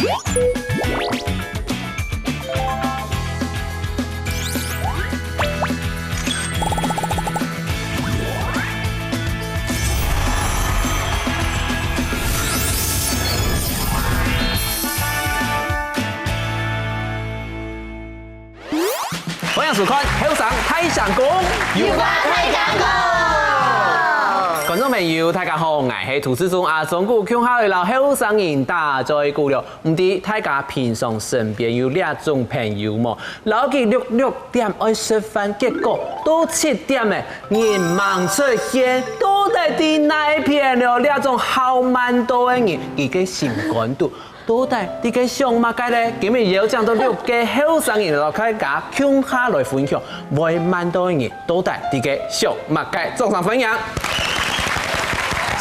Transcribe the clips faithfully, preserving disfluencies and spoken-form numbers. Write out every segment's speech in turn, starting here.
歡迎收看《後生大聲公》，有話大聲講。觀眾朋友，大家好，𠊎係涂志忠阿忠牯，共下來摎後生人打嘴鼓了。毋知大家平常身邊有這種朋友無？摎佢六六點愛食飯，結果到七點了，人吂出現，到底在哪片了？這種好慢到个人，佢个心肝肚 到底在該想麼个呢？今日邀請到六個後生人摎大家共下來分享，會慢到个人到底在該想麼个？掌聲歡迎！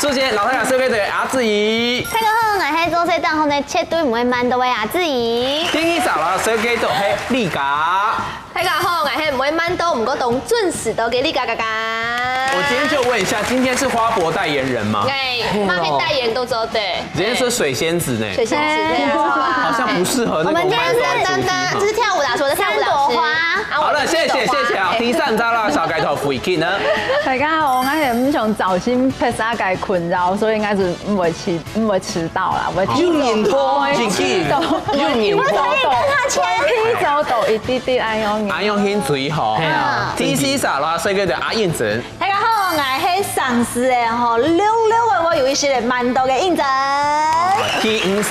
首先，摎大家紹介个阿志怡。大家好，𠊎係做事當好呢，絕對毋會慢到个阿志怡。第二儕摎紹介个係麗佳。 大家好，𠊎係毋會慢到，毋過當準時到个麗佳佳佳。我今天就問一下，今天是花博代言人嗎？哎，馬上代言都做得。人家說水仙子呢，水仙子，對啊。好像不適合那種慢到的主題哈。我們今天是，就是跳舞老師，我的跳舞老師。三朵花。啊，好了，謝謝，謝謝啊。第三位啦，紹介个係Vicky呢。大家好，𠊎係毋想造成別儕个困擾，所以應該係毋會遲，毋會遲到啦，毋會遲到。有人拖，真的，有人拖。提早到，提早到一滴滴，哎喲。 恁樣興趣吼。係啊。第四位啦，紹介个阿燕子。大家好，𠊎係上司个吼，溜溜个，𠊎有一息仔慢到个燕子。第五位，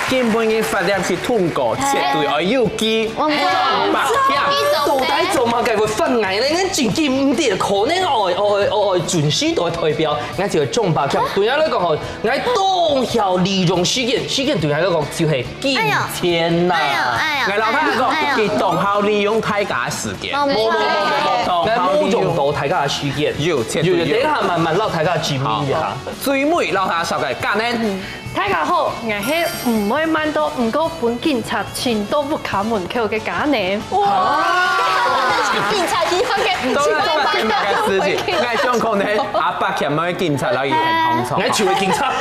今晡日發了去通告，絕對愛有機。我們白天。到底做麼个會發呆呢？𠊎真經毋得，可能愛愛愛愛準時到代表，𠊎就會中白天。對𠊎來講吼，𠊎當曉利用時間，時間對𠊎來講就係 金錢吶。哎喲，哎喲，𠊎摎大家講，哎喲，佢當好利用大家个時間。哦，無錯。無，無，無，無，無，當好利用。𠊎無用到大家个時間。有，絕對有。有，有，等一下慢慢摎大家證明一下。好，最尾摎大家紹介个Garnet。大家好，𠊎係毋會慢到，毋過分警察尋到屋下門口个Garnet。哇！警察一樣个，當然，這個是麼个事情？𠊎想講呢，阿伯前面个警察，然後也很通透。𠊎就係警察。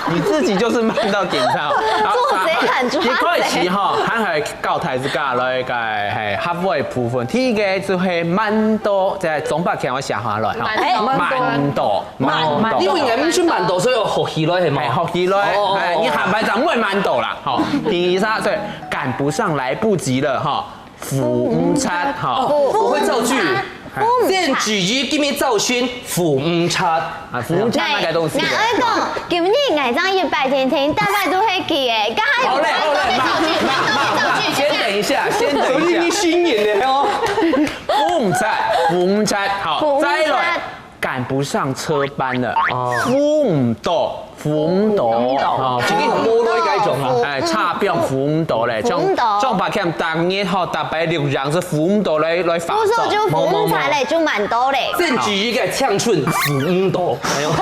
你自己就是慢到警察。好，做賊喊捉賊。一開始吼，還係教大家來个，嘿，客話个部分。第一個就係慢到，在中北腔我寫下來哈。慢到。慢到，慢到。因為𠊎毋識慢到，所以愛學起來係無？哎，學起來，哦，哦，哦。哎，你下擺正毋會慢到啦，吼。第二，所以趕不上，來不及了，哈。 赴毋掣，吼。哦，我會造句。赴毋掣。鄭子怡今日造句，赴毋掣。啊，赴毋掣那個東西。𠊎，𠊎愛講，今日𠊎正一百天天，大家都會記得，剛剛有好嘞，好嘞，慢，慢，慢，慢，先等一下，先等一下。所以你新年的哦。赴毋掣，赴毋掣，好，赴毋掣。再來。 趕不上車班了，哦。赴毋到，赴毋到。赴毋到。哦，今天很多都應該一種啊。哎，差點赴毋到咧，赴毋到。像，像白天逐日吼，逐擺錄音係赴毋到來，來發作。不是，就赴毋掣咧，就慢到咧。鄭子怡个青春赴毋到。哎喲，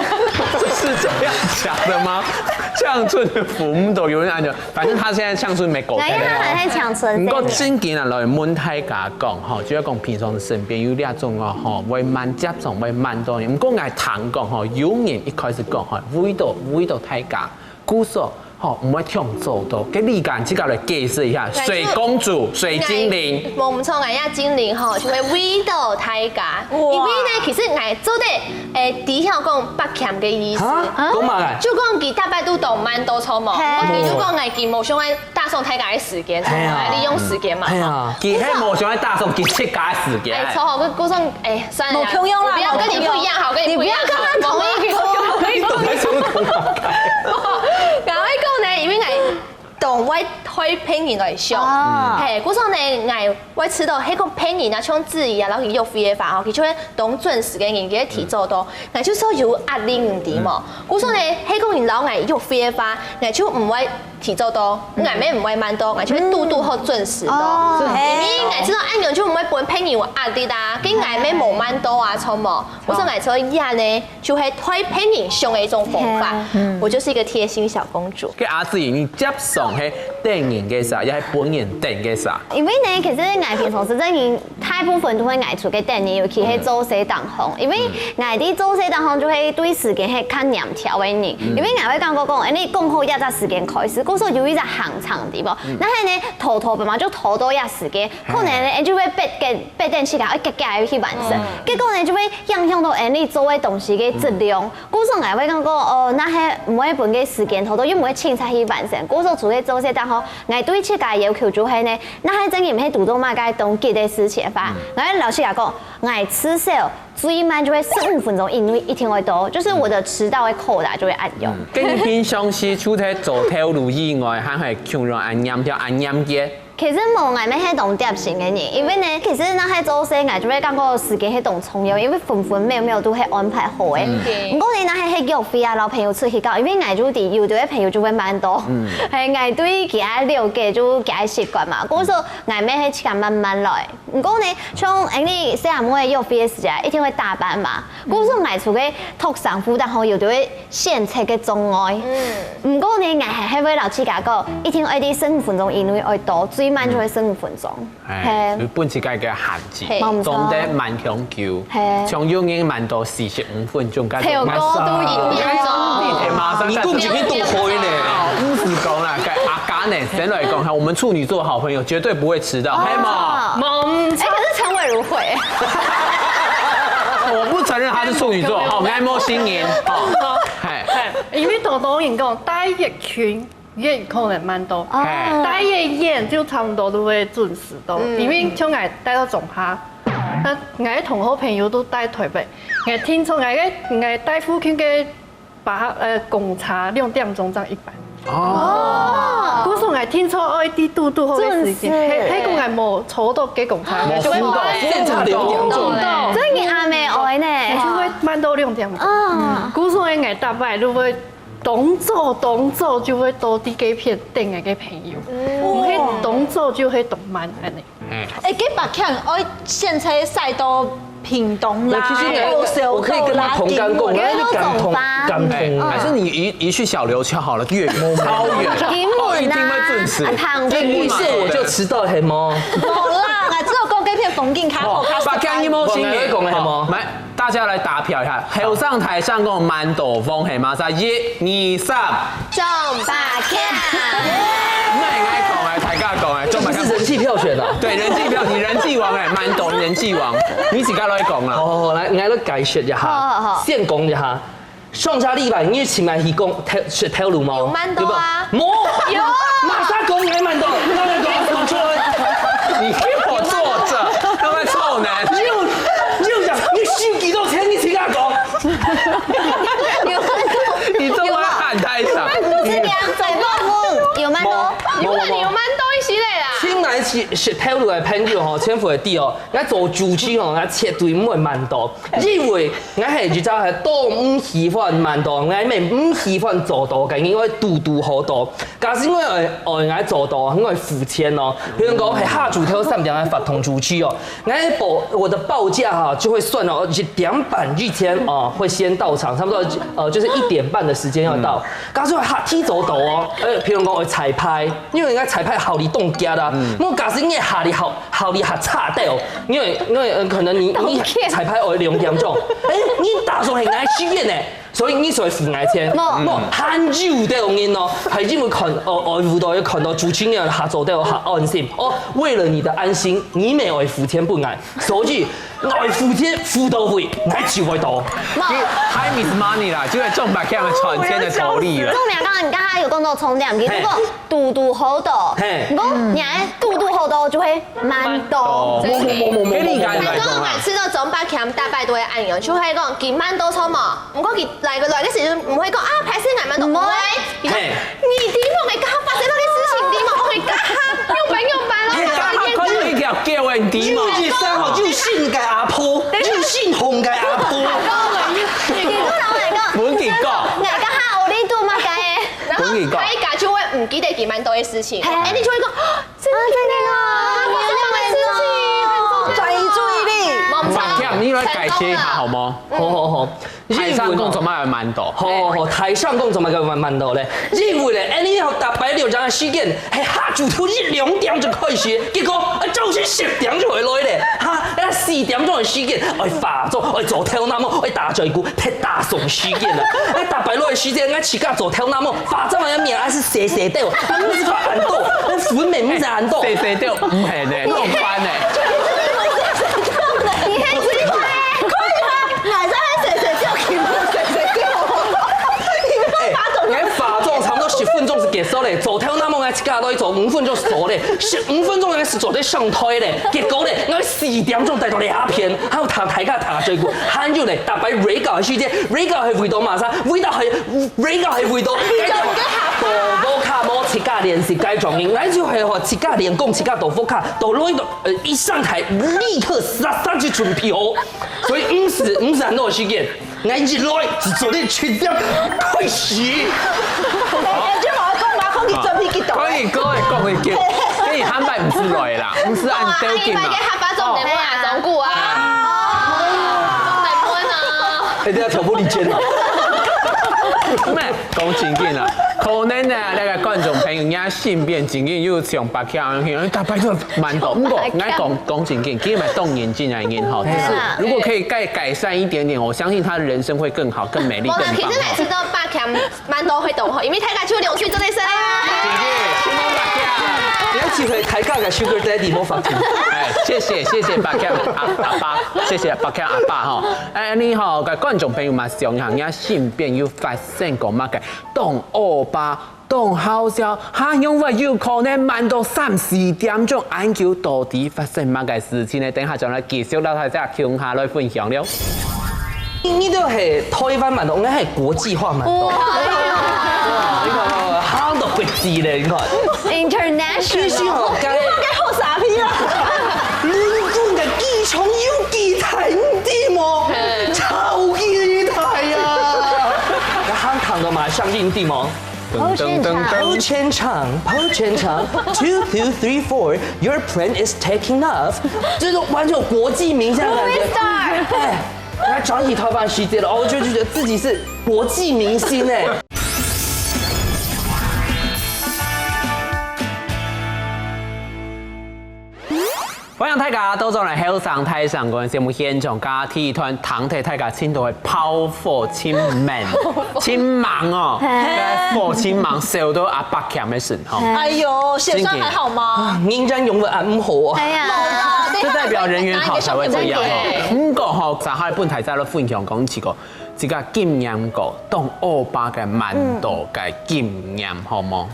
這是這樣講的嗎？青春赴毋到，有人恁樣 反正他現在青春無夠。哎呀，他還在青春。毋過正經啊，來問大家講吼，就係講平常身邊有這種哦吼，會慢接送，會慢到人。毋過𠊎聽講吼，有人一開始講吼，為著，為著大家，故所吼，毋會搶早到。該你敢自家來解釋一下，水公主、水精靈。無毋著，𠊎也精靈吼，就會為著大家。因為呢，其實𠊎做得，誒，知曉講北京个意思。啊？講麼个？就講佢逐擺都當慢到著無？嘿。佢就講𠊎佢無想愛 打爽大家个時間，係啊。利用時間嘛。係啊。佢係無想愛打爽佢自家个時間。哎，著吼，故，故所，哎，算了啦，無共樣啦，我不要跟你不一樣，好，跟你不一樣，你不要跟他同一個。好，你懂在講什麼？趕快講呢，因為𠊎當會替別人來想，哦。嘿，故所呢，𠊎會知道，係講別人啊，像子怡啊，然後佢約會个話，吼，佢就會當準時个人，佢會提早到，𠊎就說有壓力，你知無？故所呢，係講你摎𠊎約會个話，𠊎就毋會 提早到，𠊎乜毋會慢到，𠊎就會堵堵好準時到。哦。因為𠊎知道恁樣就毋會分別人有壓力啊，跟𠊎乜無慢到啊，著無？故所𠊎知道這樣呢，就係替別人想个一種方法。嗯。我就是一個貼心小公主。該阿志，你接送係等人个儕，也係分人等个儕。因為呢，其實𠊎平常時真人大部分都會𠊎出去等人，尤其係做事當中，因為𠊎在做事當中就會對時間係較黏條个人，因為𠊎會感覺講，哎，你講好這隻時間開始，故所有一隻行程地方，那係呢，拖拖嘛就拖到這時間，可能呢就會逼跟逼等時間，愛遽遽去完成，結果呢就會影響到哎你做个東西个質量。 故所𠊎會感覺，哦，那係毋會分个時間，頭頭又毋會清楚去完成。故所除了做事當中，𠊎對自家要求就係呢，那係真个毋係堵到麼个當急个事情吧。𠊎老實講，𠊎至少最慢就會十五分鐘以內一定會到，就是我的遲到的扣打就會恁樣。跟你平常時除忒做頭路以外，還係共樣恁黏條、恁黏个。 其實無，𠊎乜係當貼心个人，因為呢，其實那係做事，𠊎就會感覺時間係當重要，因為分分秒秒都係安排好个。毋過呢，那係係約會啊，摎朋友出去搞，因為𠊎就知有兜个朋友就會慢到，係，𠊎對佢个了解就佢个習慣嘛，故所𠊎乜係自家慢慢來。毋過呢，像恁呢細阿妹約會个時間，一定會打扮嘛，故所𠊎除个讀生輔導吼，有兜个 選擇个障礙。毋過呢，𠊎還係會摎自家講，一定愛在十五分鐘以內愛到，最慢就係十五分鐘。係，就分自家一個限制，係，無錯，總得慢長久。係，像有人慢到四十五分鐘，該種。跳高都一分鐘。你馬上你講一遍都可以呢。哦，毋使講啦，該阿嘎呢，先來講下，我們處女座好朋友絕對不會遲到，係嗎？無毋著。哎，可是陳偉如會。我不承認他是處女座，好，我們愛摸心眼，好。 係，因為當多人講，戴一圈，也可能慢到，戴一眼就差毋多都會準時到。因為像𠊎戴到中下，那𠊎个同學朋友都戴台北，𠊎聽說𠊎个𠊎戴附近个巴呃公車兩點鐘正一班。哦，故所𠊎聽說愛在堵堵好个時間，準時。係，係講𠊎無坐到該公車，無堵到，現場堵堵堵堵到。真个阿妹哀呢。就會慢到兩點鐘。嗯，故所𠊎逐擺都會當早當早就會到在該片等𠊎个朋友，毋係當早就係當慢恁呢。哎，該八強愛現在塞到屏東啦，其實我可以跟他同甘共苦，因為感同感同。哎，還是你一一去小琉球好了，越超遠，哦，一定會準時。啊，糖分。一定會準時。我就遲到，係無？無啦，只有講該片風景較好，較八強你無心眼。我講个係無？來，大家來打票一下，後生台上講慢到王係嘛？在一、二、三。 中八強。那應該講哎，大家講哎，中八強。這是人氣票選啊。對，人氣票，你人氣王哎，蠻懂人氣王，你自家來講啦。好，好，好，來，𠊎來解釋一下，好，好，好。先講一下，上下禮拜你請來去講，食頭路無？有慢到啊。有無？有。馬上講你還慢到，馬上講，講出來。你給我坐著，他們臭男。又又講，你收幾多錢？你自家講。 有慢到，你這麼喊太響。有慢到是兩百五，有慢到。無，無，無。有慢到一些嘞啦。請來食食頭路个朋友吼，千萬愛記哦，𠊎做主持吼，𠊎絕對毋會慢到，因為𠊎係一隻係當毋喜歡慢到，𠊎乜毋喜歡早到，个人愛堵堵好到。 假使𠊎愛愛𠊎做到，𠊎愛付錢哦。比如講係下晝頭三點愛發通知去哦，𠊎報我的報價哈就會算哦，一點半以前哦會先到場，差不多呃就是一點半的時間要到。假使𠊎下提早到哦，呃，比如講𠊎彩排，因為𠊎彩排效率當佳啦，我假使𠊎效率好效率較差的哦，因為因為呃可能你你彩排愛兩點鐘，哎，你打算係𠊎時間呢？ 所以你才付𠊎錢，無，還有兜人哦，還因為看，哦，哦，舞蹈也看到主持人下做得下安心，哦，為了你的安心，你乜愛付錢分𠊎，所以愛付錢付到位，𠊎就會到。Time is money 啦，就係中八強个賺錢个道理啦。重點剛剛你剛剛有講到重點，你如果堵堵好到，嘿，你講你還堵堵好到就會慢到。無無無無無，你理解來講啊。還講𠊎試著中八強大擺都會恁樣，就會講佢慢到錯無？ 毋過佢來个來个時陣，毋會講啊，歹勢，𠊎慢到，毋會。佢講，嘿。你知無？𠊎剛剛發生麼个事情，知無？𠊎剛剛，用班用班咯，你剛剛看到一條狗欸，你知無？又係三號，又姓个阿婆，又姓洪个阿婆。你不能來講，分佢講。𠊎剛剛有你做麼个？然後分佢講。大家就會毋記得佢慢到个事情，嘿。哎，你就會講，真的哦，發生麼个事情？轉移注意力。八強，你來解釋一下好無？好好好。大聲講做麼个慢到？好，好，大聲講做麼个慢，慢到咧？因為咧，恁樣吼，逐擺了正个時間，係下晝頭一兩點就開始，結果啊，朝晨十點就會來咧，哈，啊四點鐘个時間，愛化妝，愛做頭那毛，愛打嘴鼓，忒打爽時間啦。啊，逐擺來个時間，𠊎自家做頭那毛，化妝个面還係細細兜，啊，毋係化恁多，啊，粉面毋係恁多。細細兜，毋係呢，弄翻呢。你很奇怪。可以嗎？ 哪在那寫寫就停，寫寫就，你没有把懂。哎，化妝差不多十分鐘就結束咧，做頭那毛个自家都做五分鐘就做咧，十五分鐘个是做得上台咧，結果咧，𠊎四點鐘帶到這片，還有大大家打嘴鼓，還有咧，逐擺break个時間，break个係為到麼个？為到係break个係為到，該種都無卡無自家練習該種，𠊎就係吼自家練功，自家都無卡，都來到呃一上台立刻煞煞就準備好。 所以毋使毋使恁多時間，𠊎一來就做得七點開始。哎，就好講嘛，可以準備幾多？可以，可以，可以，可以。可以，下擺毋使來啦，毋使恁丟緊嘛。下擺做得問啊，總顧啊，總得問啊。哎，等下挑撥离间了。 講正經啊，可能呢，那個觀眾朋友，人家身邊正經有像白強樣，哎，逐擺都慢到。毋過，𠊎講講正經，其實嘛當認真个人吼，就是如果可以改改善一點點，我相信他的人生會更好、更美麗、更棒。其實每次都白強慢到會懂吼，因為大家就流去做這事啊。有機會大家个Sugar Daddy無法度。哎，謝謝謝謝白強阿阿爸，謝謝白強阿爸吼。哎，你好，各位觀眾朋友嘛，想一下，人家身邊有發生過麼个當惡霸、當好笑，還有無有可能慢到三四點鐘恁久，到底發生麼个事情呢？等下再來繼續摎大家共下來分享了。你都係台灣慢到，應該係國際化慢到。哇，你看，行到國際咧，你看。International。其實吼，該該好傻逼啊！倫敦个機場有幾大，你知無？超級大呀！該行行到馬上，你知無？ 噔噔噔噔。 抱歉場，抱歉場，two two three four，your plane is taking off，這種完全有國際名這樣的感覺。Movie star。哎，來轉去台灣時間了，哦，我就就覺得自己是國際明星哎。 歡迎大家倒轉來後生大聲公个節目現場，今晡日第一段聽忒大家盡多个炮火盡猛，盡猛哦，該火盡猛，燒到阿伯強个身吼。哎喲，血酸還好嗎？啊，人家用得恁毋好啊。哎呀，這代表人緣好才會這樣吼。毋過吼，上下本台在那分享講一個，自家經驗過當惡霸个慢到个經驗，好無？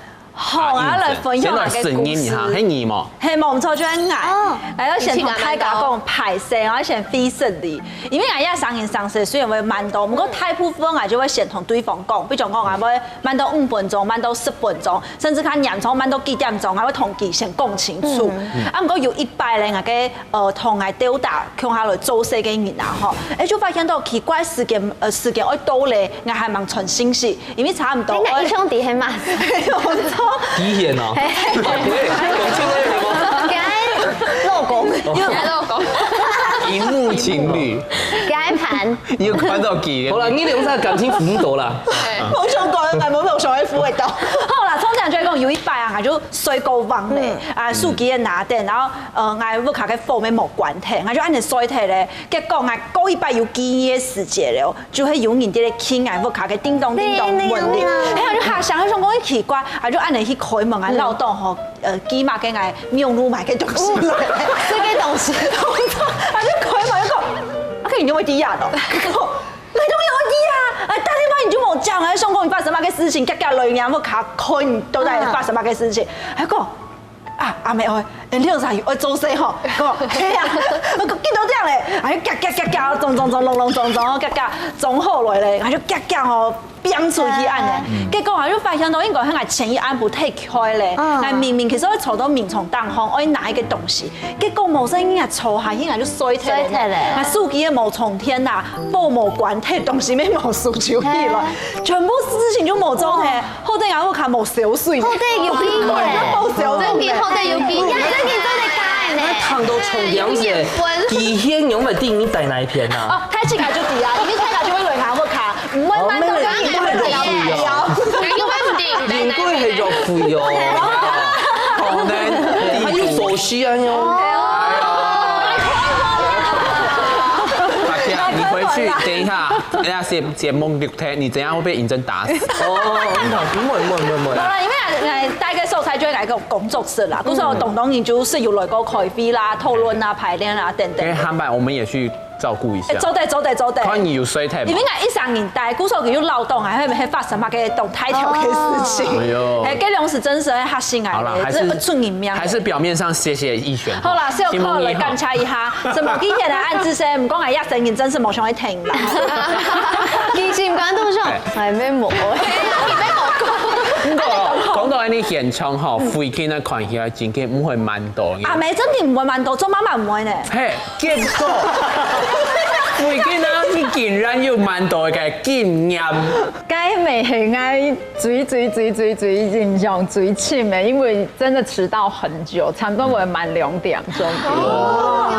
好，啊，來分享下个故事。先來承認一下，係你無？係，無錯，就係𠊎。哦。𠊎愛先同大家講歹勢，𠊎愛先會失禮，因為𠊎這生人生事雖然會慢到，毋過大部分𠊎就會先同對方講，比如講，𠊎會慢到五分鐘，慢到十分鐘，甚至較嚴重，慢到幾點鐘，𠊎會同佢先講清楚。啊，毋過有一擺咧，𠊎个 呃，同𠊎鬥打共下來做事个人啊，吼，哎，就發現到奇怪，時間，呃，時間愛到咧，𠊎還吂傳信息，因為差毋多哎，𠊎愛。兄弟係嘛？沒有錯。機嫌哦。嘿。講出來了嗎？該老公。該老公。螢幕情侶。該盤。你有看到機嫌？好啦，你兩儕感情扶毋到啦。我想講，𠊎無想愛扶會到。好啦，從前就係講有一擺啊，𠊎就睡過晏咧，啊，手機也拿等，然後 呃，𠊎屋下个火也無關忒，𠊎就恁樣睡忒咧。結果𠊎過一擺有記憶个時節了，就係有人在咧敲𠊎屋下个叮咚叮咚門鈴。嘿，𠊎就嚇醒，𠊎想講，欸，奇怪，𠊎就恁樣去開門，𠊎老公吼，呃，寄麼个𠊎網路買个東西來。這個東西。𠊎就開門，就講，啊，你仰會在這咯？𠊎講，𠊎當然會在啊，哎，打電話你就無接，𠊎想講你發生麼个事情，遽遽來𠊎屋下看你到底發生麼个事情。𠊎講， 啊，阿妹，哦，欸，你有啥有愛做事吼？講，係啊，𠊎講幾多點咧？哎，遽遽遽遽，裝裝裝，隆隆裝裝，遽遽裝好來咧，𠊎就遽遽吼，衝出去恁樣。結果𠊎就發現到，應該係𠊎前一暗晡忒𤸁咧，𠊎明明其實愛坐到眠床頂項，愛拿一個東西，結果無聲音啊，坐下去𠊎就睡忒咧，睡忒咧。𠊎手機也無充電啦，火無關，忒東西也無收集起來，全部事情就無做忒。 好得𠊎屋下無燒水。好得有機會。無燒水。真的好得有機會。呀，真的做得改呢。那躺到床上時，機嫌仰會在你戴哪一片啊？哦，大自家就知啊，因為大家就會來𠊎屋毋會慢到，哦，沒有，應該係約會哦。應該毋定，應該係約會哦。可能佢有熟悉啊喲。大家，你回去等一下，等一下節節目錄忒，你等一下會被尹真打死。哦，不會不會不會不會。好了，因為呃，大概所在就係一個工作室啦，故所當當然就係有來過開會啦、討論啊、排練啊等等。因為下擺我們也去照顧一下哎，。做得做得做得。看你有睡忒無？因為𠊎一生人帶，故所佢有勞動，還會發生麼个當大條个事情。哎呦哎，該兩時真係會嚇死𠊎好啦，咧，還是這出人命。還是表面上謝謝逸璇。好啦，小可來感希望你好。謝一下，什麼今天的安之生，毋過𠊎一生人真係無想去聽啦。其實毋敢多想，還沒無。不過講到你現場吼，附近个看起來真个毋會慢到。阿妹真的毋會慢到，做媽媽毋會呢。嘿，結果附近啊，你竟然有慢到个經驗。該毋係𠊎最最最最最印象最深个，因為真的遲到很久，差不多會慢兩點鐘。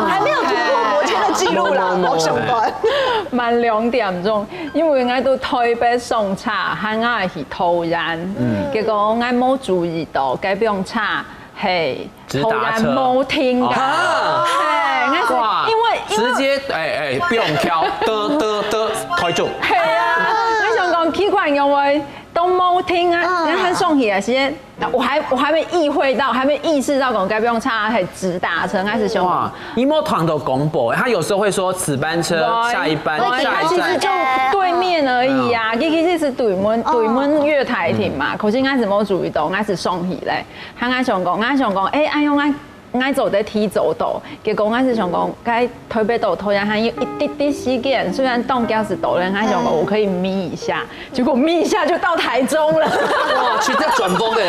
還沒有突破摩天的記錄啦，無相關。慢兩點鐘，因為𠊎到台北上車，還愛去桃園，結果𠊎無注意到，該班車係直達車。桃園無停个。啊嘿，𠊎係哇，因為因為直接哎哎，不用挑，得得得，開走。係啊，𠊎想講奇怪，因為都無停啊，然後還上去啊，時間，我還我還沒意會到，還沒意識到講該班車係直達車，𠊎係想講哇，你有沒有聽到廣播？他有時候會說此班車，下一班，對，下一站他其實就。對面而已啊，佢其實係對門對門月台停嘛，可是𠊎係無注意到，𠊎係上去咧，還𠊎想講，𠊎想講，哎，哎喲，𠊎。𠊎做得提早到，結果𠊎係想講，該台北到桃園還有一滴滴時間，雖然當遽係到了，𠊎想講我可以眯一下，結果眯一下就到台中了。哇，直接轉彎个。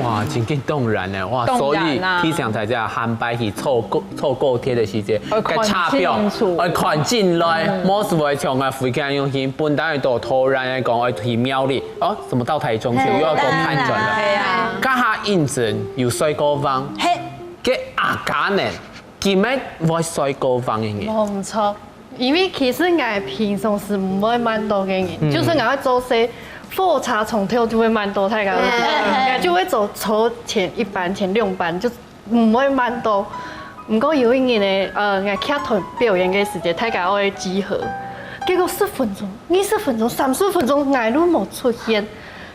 哇，真經動人呢，哇，動所以人啊提醒大家，下擺去坐高坐高鐵个時節，愛該車票看清楚愛看真來，莫係會像啊，附近用心，本來到桃園來講愛去苗栗，哦，怎麼到台中去，又要過看轉了。係啊，該下認真有睡過房，嘿，該阿嘉呢，今日會睡過房个人。無毋著，因為其實𠊎平常時毋會慢到个人，就算𠊎愛做事，火車從頭就會慢到，大家都知，𠊎就會坐坐前一班、前兩班，就毋會慢到。毋過有一日呢，呃，𠊎劇團表演个時節，大家愛集合，結果十分鐘、二十分鐘、三十分鐘，𠊎都無出現。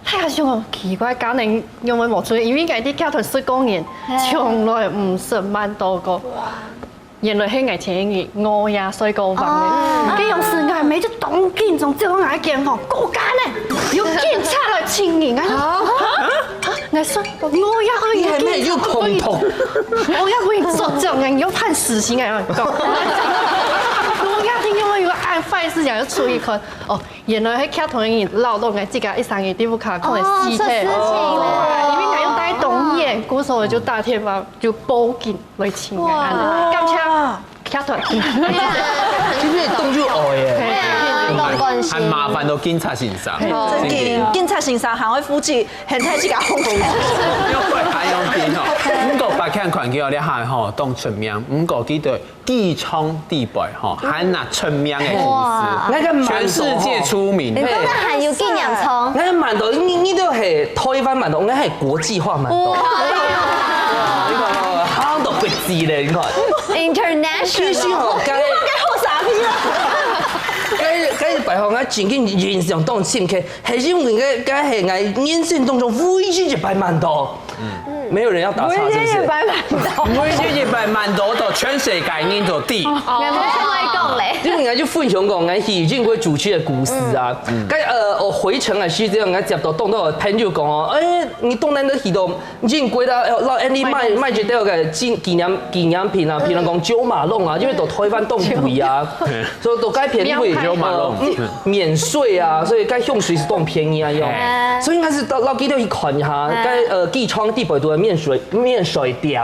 大家想講奇怪，今日仰會無出現？因為𠊎在劇團十過年，從來毋識慢到過。原來係𠊎前一日午夜睡過房个，該樣時𠊎妹就當緊張，走到𠊎間房，過間呢，有警察來尋人，𠊎講，啊，𠊎說午夜愛你還沒有空頭。我要為你作證，你要判死刑啊！講，我要聽，因為有案犯事情要出去看。哦，原來係劇團个人鬧到𠊎自家一生人都不敢看个事體。哦，出事情了。因為𠊎又戴東眼，故所就打電話就報警來尋𠊎，感謝劇團。今日動作哦耶，哎，弄关系。還麻煩到警察先生，真經，警察先生還會負責，現在自家控制。又會還要緊哦。毋過白看看佢哦，你還吼當出名，毋過佢對機場地背吼，還拿出名个故事，哇那個全世界出名你。講到還有經驗衝，那慢到你你都係台灣慢到，那還國際化慢到。你看，行到國際咧，你看。其實 international。哦，該該好傻逼啊！該該擺放，𠊎真經印象當深刻，係因為該該係𠊎人生當中唯一一擺慢到，沒有人要打岔，是不是？白板到。唯一一擺慢到到全世界人都知。我不會講咧。因為𠊎就分享講，𠊎去英國主持个故事啊。該呃，我回程个時節，𠊎接到當多个朋友講哦，哎，你當然都去到英國啦，呃，老安利賣賣一兜个紀紀念紀念品啊，譬如講九馬龍啊，因為到台灣當貴啊，所以到該便宜。九馬龍呃免免税啊，所以該香水係當便宜啊，用。所以𠊎係到老記得去看一下，該呃機場地背都个免税免税店。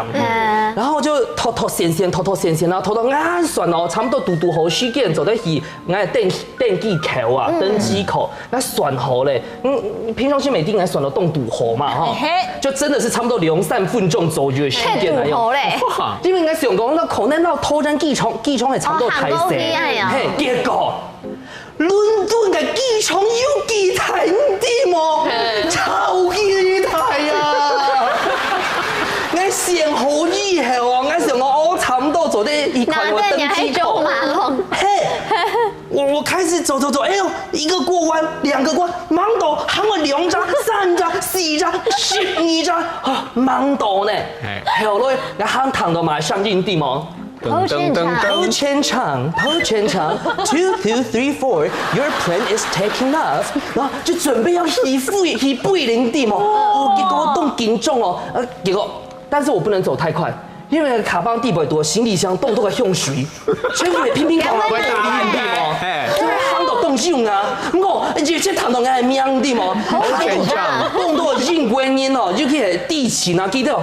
然後就偷偷閃閃，偷偷閃閃，然後偷偷啊算哦，差不多堵堵好時間，做得去，𠊎登登機口啊，登機口，𠊎算好咧，嗯，平常時每天𠊎算到當堵好嘛，哈，就真的是差不多兩三分鐘左右的時間來用。太堵好咧。因為𠊎想講，那可能到桃園機場，機場也差不多開始，哦，行過去哎呀嘿，結果。倫敦个機場有幾大，你知無？超級大啊！𠊎選好以後哦，𠊎想講哦，差不多做得去看我登機口。拿等你還走馬桶。嘿，我我開始走走走，哎呦，一個過彎，兩個過彎，吂到，還有兩隻、三隻、四隻、十二隻，啊，吂到呢。後來，𠊎還聽到麼个聲音，你知無？ 跑全場。跑全場，跑全場，two, two, three, four, your plane is taking off。然後就準備要起飛，起飛了，你知無？哦，結果當緊張哦，呃，結果，但是我不能走太快，因為卡邦底背多，行李箱動作个向水，所以我也乒乒乓乓會打你，你知無？哎。就會夯到動用啊，我而且彈到𠊎个命，你知無？跑全場。動作英國人哦，就可以地勤啊，記得哦。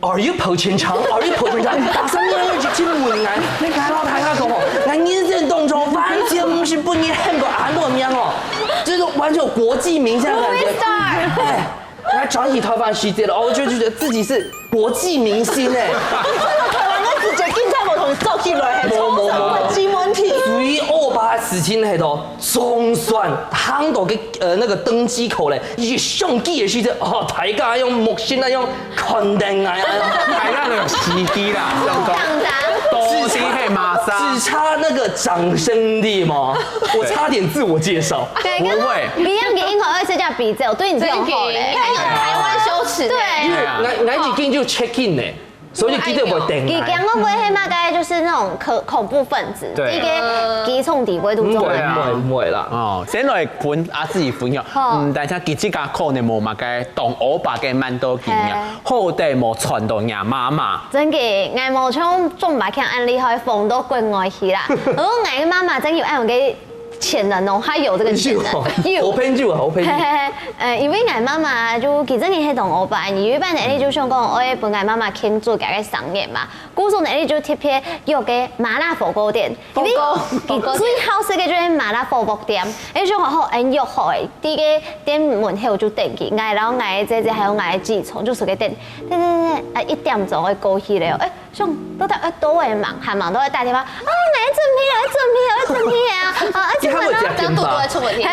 Are you跑全場？Are you跑全場？大聲點，一直問𠊎，你看到大家講哦，𠊎人生當中完全毋是分人喊過恁多名哦，就是完全有國際明星的感覺。Movie star。哎，來轉起頭髮時節了，哦，我就覺得自己是國際明星哎。你這個台灣人直接警察無同你捉起來，無，無，無。出什麼問題？最惡霸的事情係到，總算行到个，呃，那個登機口咧，一上機的時節，哦，大家用目神啊，用 肯定啊，大家都有司機啦，想講，都是黑馬殺。只差那個掌聲的嘛，我差點自我介紹。對，不會。你樣子應該會是叫比較，對你這種好嘞。真的，還有台灣羞恥。對。因為𠊎，𠊎已經就check in呢，所以就記得我等。你講會不會黑馬，大概就是那種可，恐怖分子，對。一個機場底背都中。毋會，毋會，毋會啦。哦，先來分，啊，自己分享。好。嗯，大家自家可能無麼个 當惡霸个蠻多經驗，嘿。好得無傳到若媽媽。真个，𠊎無像中馬強恁厲害，放到國外去啦。哦，𠊎个媽媽真有恁樣个潛能哦，她有這個潛能。有哦，有。我朋友啊，我朋友。嘿嘿嘿，呃，因為𠊎媽媽就其實你係當惡霸，你有一半的，你就想講，哎，分𠊎媽媽慶祝佢个生日嘛。 故所呢，𠊎就特別約个麻辣火鍋店，因為佢最好食个就係麻辣火鍋店。𠊎就好好，𠊎約好誒，在該店門口就等佢，𠊎，然後𠊎个姐姐還有𠊎个姊丈就坐該等，等等等，啊，一點鐘會過去了，誒，想到底愛到位吂，還吂到位打電話，啊，𠊎準備了，愛準備了，愛準備了，啊，愛準備了。你還沒有接電話？這樣堵堵會出問題。嘿，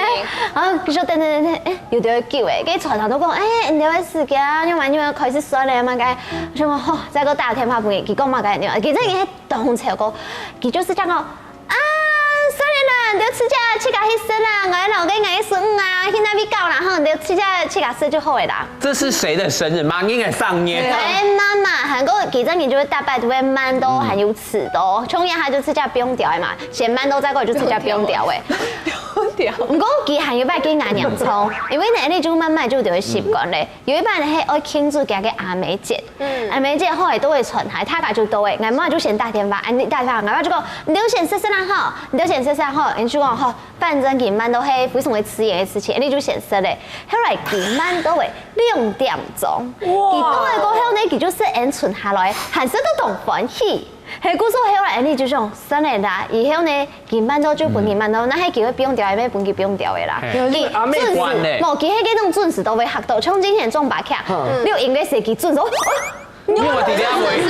然後就等等等等，誒，有點久誒，該船長都講，誒，你兜个時間，要麼你們開始算了嘛，該，我想講，吼，再過打電話分佢，佢講麼个，其實佢 當笑講，佢就是這樣講，啊，算了啦，你兜自家自家去食啦，𠊎老公𠊎个孫啊，去那邊搞啦，吼，你兜自家自家食就好了啦。這是誰的生日？馬英的生日。哎，媽媽，還過其實你就會大半都會慢到很有尺度，像佢就自家不用掉的嘛，先慢到再過就自家不用掉誒。不用掉。毋過佢還有擺跟𠊎娘講，因為呢，你就慢慢就有習慣咧。 有一擺呢，係愛慶祝佢个阿妹節，嗯。阿妹節好誒，都會傳下，大家就到誒，𠊎媽就先打電話，恁樣打電話，𠊎媽就講，你兜先食食啦吼，你兜先食食吼，𠊎就講吼，反正佢慢到係非常个自然个事情，恁樣就先食咧。後來佢慢到誒兩點鐘，哇。佢到誒過後呢，佢就食恁樣存下來，還食到當歡喜。 係，故所後來𠊎就想，算了啦，以後呢，佢慢到就分佢慢到，若係佢會不用掉，也分佢不用掉个啦。嘿。佢準時，因為阿妹慣咧。無，佢係該種準時都會嚇到，像之前中馬強，嗯。你有應該係佢準時，哦，你有在這位？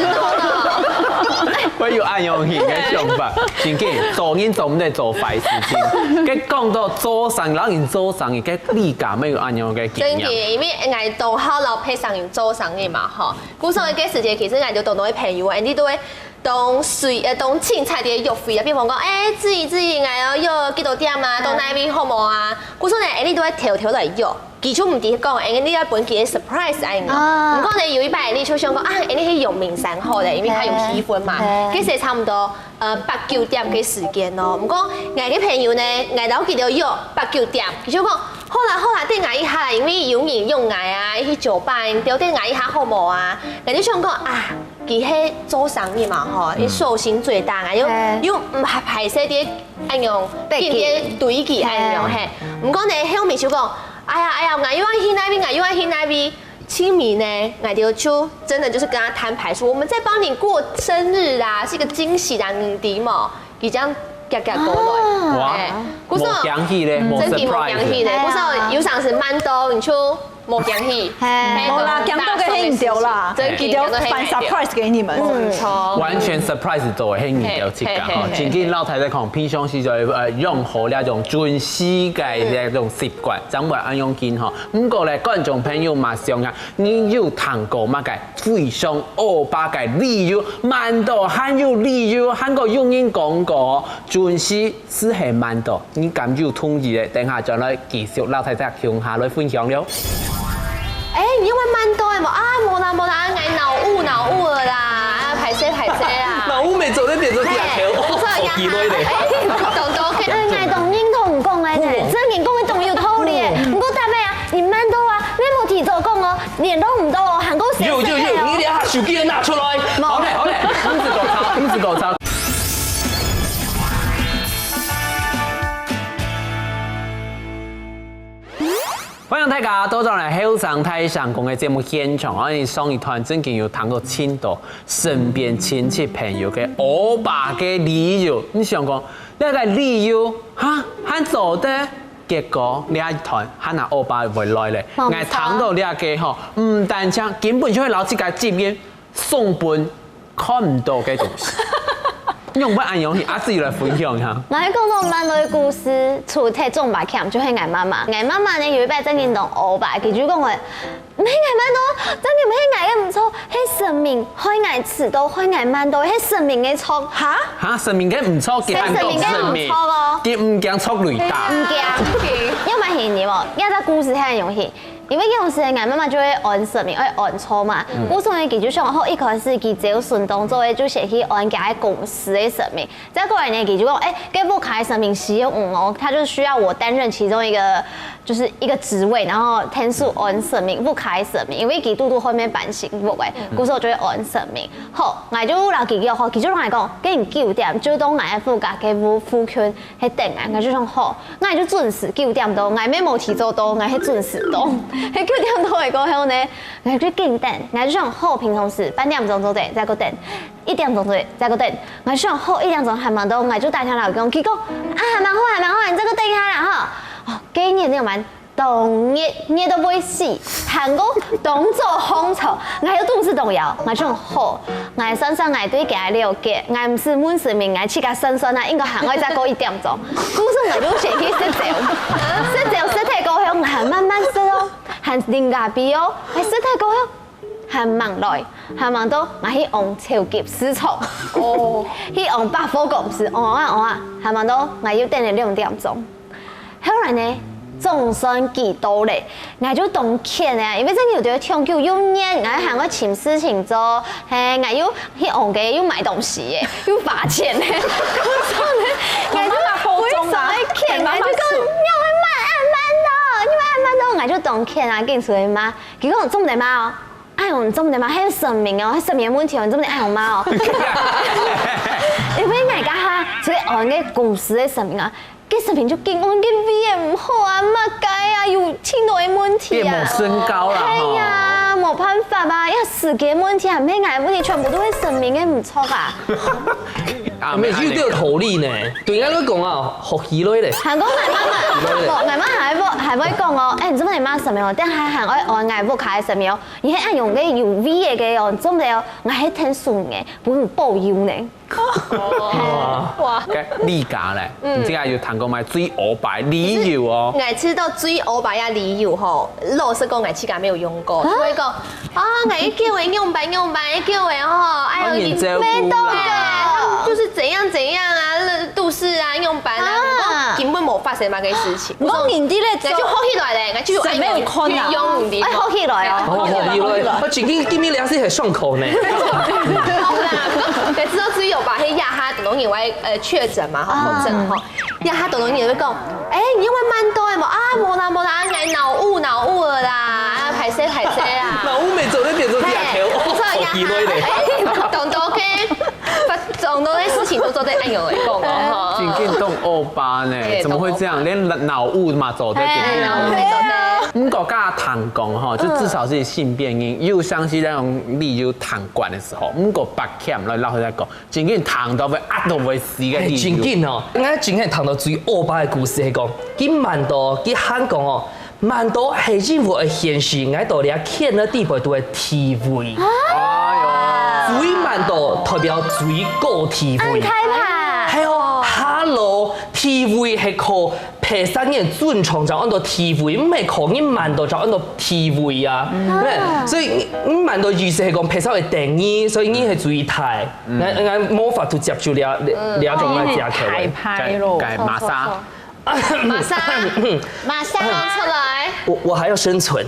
會有恁樣个想法，真个，做人做毋得做壞事情。該講到做生，然後人做生，該你敢有恁樣个經驗？真个，因為𠊎當好摎別儕人做生意嘛，吼。故所該時節，其實𠊎就當多个朋友，𠊎兜都會 當隨，呃，當凊彩个約會啊，比方講，哎，子怡，子怡，𠊎愛約幾多點啊，到哪位好無啊？故所呢，𠊎兜都會偷偷來約，佢就毋知講，𠊎兜愛分佢个surprise恁樣。啊。毋過呢，有一擺𠊎兜就想講，啊，𠊎兜去陽明山好了，因為佢有氣氛嘛。嘿。該時差不多，呃，八九點个時間咯。毋過𠊎个朋友呢，𠊎摎佢兜約八九點，佢就講，好啦好啦，等𠊎一下啦，因為有人約𠊎啊，去酒吧，你兜等𠊎一下好無啊？𠊎就想講，啊， 佢係做生意嘛吼，嗯。佢手心最大啊，又，嘿。又毋怕，怕勢个恁樣，對佢。緊緊對佢恁樣，嘿。嘿。毋過呢，後面就講，哎呀，哎呀，𠊎又愛去哪位，𠊎又愛去哪位。後面呢，𠊎就，就真的就是跟他攤牌說，我們在幫你過生日啦，是一個驚喜啦，你知無？佢這樣遽遽過來。哇，哎，故所無驚喜咧，無真的無驚喜咧，surprise。故所有常時慢到你就無驚喜。嘿，無啦，驚到个很對啦，真的驚到个很 surprise 給你們。嗯，完全 surprise 做个很有自家吼。嘿，嘿，嘿。正經老太太講，平常時就呃用好那種準時个那種習慣，掌握恁樣緊吼。毋過咧，觀眾朋友嘛想啊，你有聽過麼个非常歐巴个理由？慢到還有理由，還過有人講過，準時 係還慢到，你敢有同意咧？等下轉來繼續老太太共下來分享了。哎，你有會慢到个無？啊，無啦無啦，𠊎腦霧腦霧了啦，啊，歹勢歹勢啊。腦霧沒走那邊做假球，嘿，不錯呀，好奇怪咧。哎，懂懂，OK。哎，𠊎當認同講个呢，嗯。真人講个當有道理个。嗯。毋過大妹啊，你慢到啊，你無提早講哦，聯絡毋到哦，還過有有有，你等下手機拿出來。無。好嘞好嘞，停止搞吵，停止搞吵。 歡迎大家倒轉來後生大聲公个節目現場。啊，你上一段正經有聽過盡多身邊親戚朋友个歐巴个理由，你想講，這个理由，哈，還做得？結果這一段還拿歐巴會來咧。𠊎聽到這个吼，毋單淨根本就會摎自家接應 送分看毋到个東西。你用不恁樣去，阿志來分享一下。𠊎講到慢到个故事，除忒總把欠，就係𠊎媽媽。𠊎媽媽呢，有一擺正經當歐巴，佢就講話，毋係𠊎慢到，真的毋係𠊎个毋著，係神明害𠊎遲到，害𠊎慢到，係神明个錯。哈？哈，神明个毋著，佢還講神明个毋著哦。佢毋驚著雷打。毋驚。要麼係你哦，這隻故事很有趣。 因為有時𠊎媽媽就會安神明，愛安錯嘛。嗯。故所呢，佢就想好，一開始佢朝晨當早个就先去安佢个公司个神明。再過來呢，佢就講，哎，該屋下个神明使用哦，他就需要我擔任其中一個，就是一個職位，然後天數安神明，屋下个神明，因為佢堵堵後面搬新屋个，嗯。故所就會安神明。好，𠊎就摎佢約好，佢就同𠊎講，今日九點就到𠊎个屋下个屋附近 去等𠊎，𠊎就想好，𠊎就準時九點到，𠊎乜無提早到，𠊎係準時到。係九點到个過後呢，𠊎就緊等，𠊎就想好，平常時半點鐘左右再過等，一點鐘左右再過等，𠊎就想好一點鐘還吂到，𠊎就打電話摎佢講，佢講，啊，還吂好，還吂好，你再過等一下啦吼。哦，該日呢，𠊎 當熱，熱到會死，還過當早䟘床，𠊎又肚屎當枵，𠊎就想好，𠊎算算𠊎對佢个了解，𠊎毋使問神明，𠊎自家算算啊，應該還愛再過一點鐘。故所𠊎就先去食朝，食朝食忒過後，𠊎還慢慢食哦，還啉咖啡哦，𠊎食忒過後， 還吂來，還吂到，𠊎去往超級市場，哦。去往百貨公司，哦啊哦啊，還吂到，𠊎又等了兩點鐘。後來呢，總算佢到咧，𠊎就當譴啊，因為正經有兜搶救又熱，𠊎還愛尋事情做，嘿，𠊎又去往該又買東西耶，又花錢耶，故所呢，𠊎就非常个譴，𠊎就講，你會慢恁慢哦，你會恁慢哦，𠊎就當譴啊，緊出去罵。 佢講做毋得罵哦，哎喲，你做毋得罵，係神明哦，係神明个問題哦，你做毋得哎喲罵哦。因為𠊎該下就係安該公司个神明啊，該神明就緊講該位仔毋好啊，麼个啊，有盡多个問題啊。變無身高啦，係呀，吼。無辦法啊，這時間問題啊，毋係𠊎个問題，全部都係神明个毋著啊。 啊，毋係，有兜道理呢。對𠊎來講啊，學起來咧。還講𠊎媽媽，無，𠊎媽還會，還會講哦，哎，你做麼个罵神明哦？等下還愛安𠊎屋下个神明哦，你係愛用該有味个該哦，做毋得哦，𠊎係天使呢，分你保佑呢。哇，該你家咧，嗯。你自家有聽過無？最歐巴个理由哦。𠊎知道最歐巴个理由吼，老實講，𠊎自家沒有用過，啊？就會講， 啊，𠊎一叫佢仰般仰般，一叫佢吼，哎喲，啊，你照顧啦。你咩都个，他們就是怎樣怎樣啊，肚屎啊，仰般啊，啊。毋過根本無發生麼个事情。我講你這個，𠊎就好起來咧，𠊎就有愛用，神明有看啊。用你，哎，好起來哦。哦，好起來。啊，正經，今日聊是很爽口呢。好啦，毋過，知道最歐巴，係這下當多人會，呃，確診嘛，吼，啊。確診吼。 這下當多人會講，哎，你會慢到个無？啊，無啦無啦，𠊎腦霧腦霧了啦，啊，歹勢歹勢啊。腦霧沒走那邊做假球，嘿，不錯，哦，好奇怪咧。哎，當多个發作很多的事情都做得恁樣來講哦，哈。真正當歐巴呢，怎麼會這樣？連腦霧嘛做得。哎，然後會做得。如果跟他談工哈，就至少是性別人，又相信那種理由談管的時候，如果八千來老實講，真正談到會壓到會死个理由。真緊哦，我真正談到最歐巴的故事係講，佢蠻多，佢喊講哦，蠻多係因為現實，𠊎到這欠的地位都係地位。哎最蠻多代表最高地位。開拍。還有，hello，地位係靠別儕人尊重才安到地位，毋係靠你蠻多才安到地位啊。對，所以你你蠻多意思係講別儕會等你，所以你係最大。那那無法度接受這這這種个借口。太派咯。改馬莎，馬上，馬上出來。我我還要生存。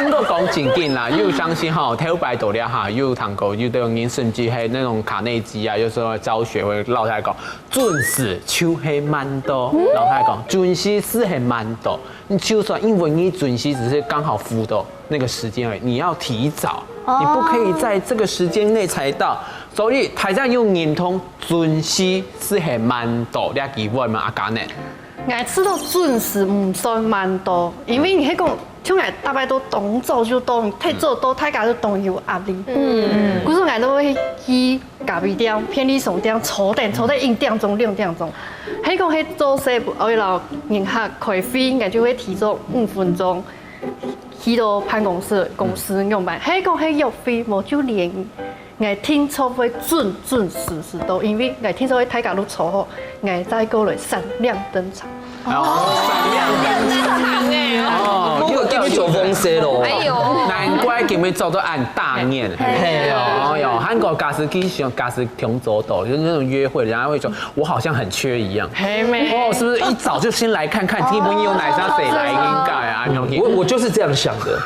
毋過講正經啦，又相信哈，頭擺到了哈，又談過，有的人甚至係那種卡內基啊，有時候教學會老師講，準時就係蠻多，老師講準時就係蠻多。你就算因為你準時只是剛好符合那個時間而已，你要提早，你不可以在這個時間內才到。所以大家有認同準時就係蠻多這句話嘛，阿嘉呢？ 𠊎知道準時毋算蠻多，因為你係講，像𠊎大概都當早就到，你太早到，大家都當有壓力。嗯，故所𠊎都會去咖啡店、便利商店坐等，坐等一點鐘、兩點鐘。係講係做事愛摎人客開會，𠊎就會提早五分鐘去到辦公室、公司上班。係講係約會，無就連 𠊎定著會準準時時到，因為𠊎定著會大家都坐好，𠊎再過來閃亮登場。哦，閃亮登場哎哦，你有今日做風勢咯。哎呦，難怪今日做到恁打眼。係啊。哎呦，韓國假使去想，假使同桌到，就是那種約會，人家會說我好像很缺一樣。係咩？哦，是不是一早就先來看看，今天有哪些誰來應該啊？我我就是這樣想的。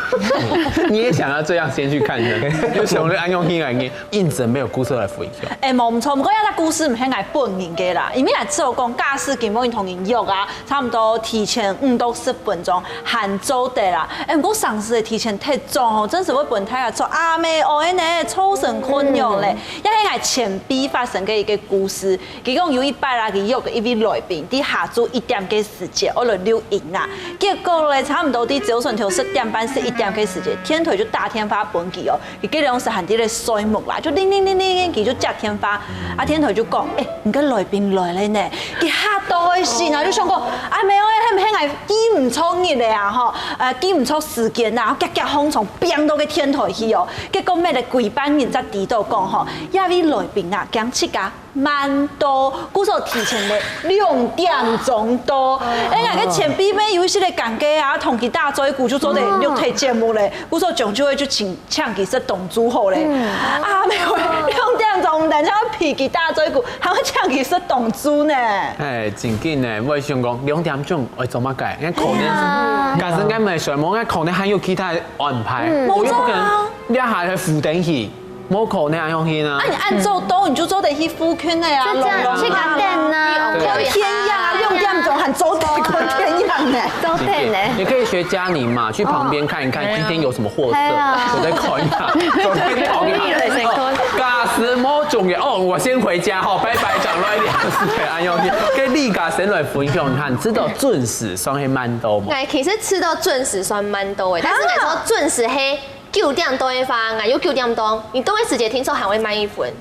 你也想要這樣先去看看，就想要安用心來念，硬着沒有故事來分享。哎，無毋著，毋過這隻故事毋係𠊎本人个啦，因為𠊎只有講，假使今晡日同人約啊，差毋多提前五到十分鐘，還做得啦。哎，毋過上次提前忒早吼，真係會分大家做阿妹哦，哎呢，造成困擾咧。也係𠊎前輩發生个一個故事，佢講有一擺啦，佢約一位來賓，在下晝一點个時節，愛來錄音啦。結果咧，差毋多在朝晨頭十點半、十一點个時節，電台就打電話分佢哦。 佢个兩時還在咧睡目啦，就鈴鈴鈴鈴鈴，佢就接電話。啊，電台就講：「哎，你个來賓來了呢，佢嚇到个死啊！」就想講：「啊，無啊，係毋係𠊎記毋著日了啊？吼，呃，記毋著時間啊，遽遽䟘床，砰到个電台去哦。」結果乜个幾百人才知道講吼，這位來賓啊，驚自家 慢到，故所提前了兩點鐘到。哎，𠊎个前輩乜有一息个尷尬啊，同佢打嘴鼓就做得錄忒節目咧，故所終究會就請請佢食當晝好咧。啊，無啊，兩點鐘毋單淨愛陪佢打嘴鼓，還愛請佢食當晝呢。哎，正經呢，𠊎想講兩點鐘愛做麼个？應該可能，假使應該沒睡，我應該可能還有其他安排，我又不可能這下還負擔起。 無可能恁樣去啊。啊，你恁早到，你就做得去附近个啊，就這樣去看電啊。看電影啊，兩點鐘還做得看電影呢。做得呢。你可以學嘉玲嘛，去旁邊看一看今天有什麼貨色，哎呀我再看一下，我再看一下。假使無中意哦，我先回家哈，拜拜，講來一點是恁樣去。跟麗嘉先來分享看，知道準時算係蠻多無？哎，其實知道準時算蠻多个，但是𠊎說準時係九點多个話，𠊎有九點多，你到个時間定著還會慢一分。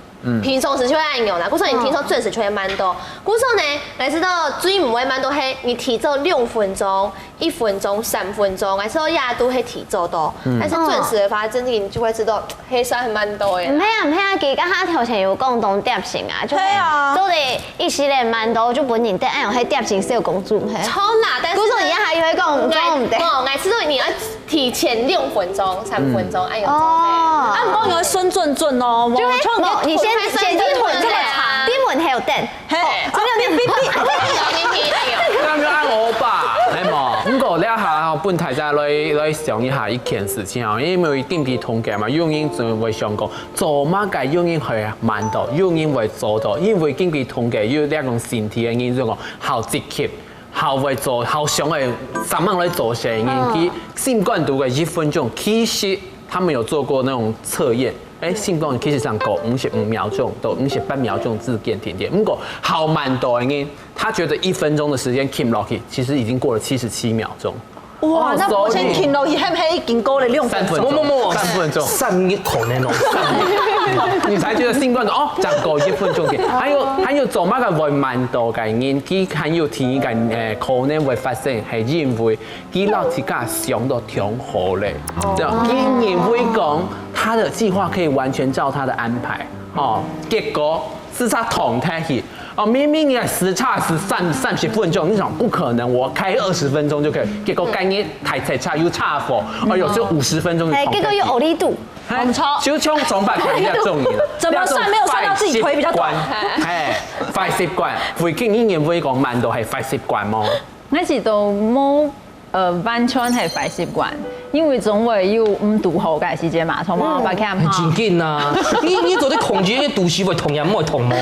平常時就會恁樣啦，故所你定著準時就會慢到。故所呢，𠊎知道最毋會慢到係你提早兩分鐘、一分鐘、三分鐘，𠊎知道這都係提早到。但是準時个話，真的你就會知道，係算係慢到个。毋係啊，毋係啊，佢剛剛頭前有講當貼心啊，就係做得一息仔慢到，就分人等，哎喲，係貼心小公主，係。超啦，但是故所你還有會講，講毋得。哦，𠊎知道你要提前兩分鐘、三分鐘，哎喲，哦啊，毋過你愛算準準哦，就係無像無，你先先進門出來，進門後等。嘿，這樣你你你哎喲。那就按我吧，係無？毋過這下吼，本大家來來想一下一件事情吼，因為經濟統計嘛，有人就會想講，做麼个有人會慢到，有人會早到，因為經濟統計有這種身體个因素講，好積極，好會做，好想愛上網來做事个人，佢心肝肚个一分鐘，其實他們有做過那種測驗。哎，心肝其實上過五十五秒鐘到五十八秒鐘之間停電，不過好慢到呢，他覺得一分鐘的時間撳落去，其實已經過了七十七秒鐘。哇，那目前停落去，係毋係已經過了兩分鐘？三分鐘，不不不，三分鐘，三日可能哦，三日，你才覺得心肝哦，再過一分鐘點。還有還有做麼个會慢到个原因，佢還有第二个，呃，可能會發生，係因為佢老自家想到挺好咧，這樣佢認為講他的計劃可以完全照他的安排，哦，結果時差撞忒去。哦，明明你的時差是三三十分鐘，你想不可能，我開二十分鐘就可以，結果該日大塞車又車禍，哦，有時候五十分鐘就撞忒去。哎，結果又有力度。哎，無錯。就像上擺講一樣中意了，怎麼算沒有算到自己腿比較短？哎，壞習慣，會跟你認為講慢到係壞習慣無？𠊎係都無，呃，完全係壞習慣，因為總會有毋堵好个時節嘛，同埋白天哈。很緊啊，你你做得控制，你肚屎會痛也毋會痛無？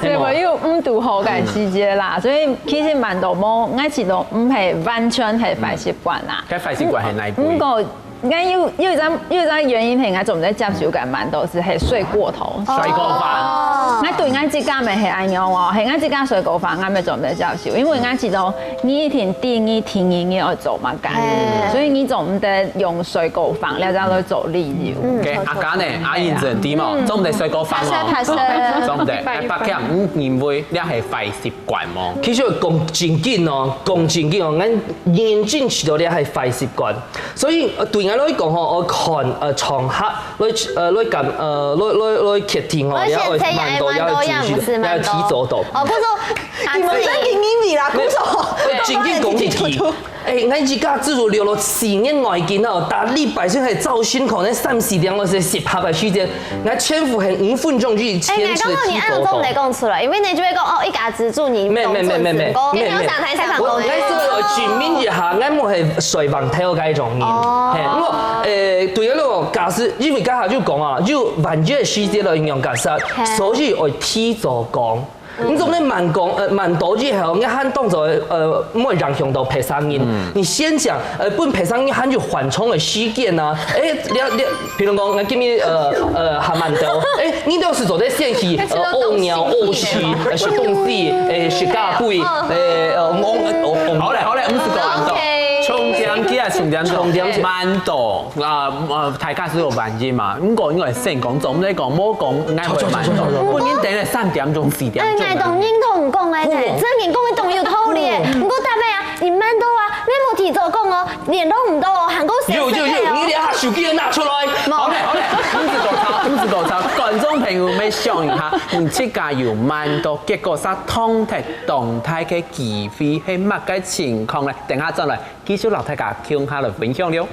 所以我有毋堵好个時節啦，所以其實慢到無，𠊎係都毋係完全係壞習慣啦。該壞習慣係哪一部分？毋過 應該有有一隻有一隻原因係𠊎做毋得接受个慢到係係睡過頭。睡過頭。哦。𠊎對𠊎自家乜係恁樣哦，係𠊎自家睡過頭，𠊎乜做毋得接受，因為𠊎知道你一定第二、第二你愛做麼个，哎。所以你做毋得用睡過頭了再來做理由。嗯，OK，著，著。阿嘉呢？阿英真知無？嗯。做毋得睡過頭哦。拍攝，拍攝。做毋得。哎，白天，嗯，認為這係壞習慣無？其實講正經哦，講正經哦，𠊎認真試著這係壞習慣。 所以，呃，對𠊎來講吼，𠊎看，呃，場合來，呃，來感，呃，來來來決定吼，你愛慢到，你愛準時，你愛提早到。哦，可是，你們在聽音樂啦，鼓手。正經講一句，哎，𠊎自家自從留了四年外景哦，逐禮拜先係朝晨可能三四點，𠊎係適合个時間， 𠊎全部係五分鐘以前就提早到。哎，𠊎感覺你恁樣做毋得講出來，因為你就會講，哦，一家之煮你沒沒沒沒沒沒沒，我跟你講，台上講的。𠊎係愛證明一下，𠊎無係睡過頭該種人。哦。嘿，毋過，誒，對𠊎來講，假使因為剛才就講啊，就萬一个時節來影響假設，嘿。所以愛提早講。 你做得慢講，呃，慢到以後，你還當作，呃，毋會影響到別儕人。嗯。你先講，呃，分別儕人還有緩衝个時間啊。誒，了了，比如講，𠊎今日，呃呃，還慢到，誒，你兜係做得先去，呃，屙尿、屙屎、呃，食東西，誒，食咖啡，誒，呃，戇戇戇。好咧好咧，毋使講恁多。OK。重點，今日重點，重點。慢到。 啊，呃，大家係有原因嘛，毋過因為先講，總來講，無講，𠊎會慢到，著著著著著。本應等咧三點鐘、四點鐘。哎，𠊎當認同講个呢，真人講个當有道理。毋過大妹啊，你慢到啊，你無提早講哦，聯絡毋到哦，還過有有有，你這下手機拿出來。好咧好咧，毋使搞吵，毋使搞吵，觀眾朋友乜想一下，你自家有慢到，結果係撞忒當大个機會，係麼个情況呢？等下轉來 繼續摎大家共下來分享了。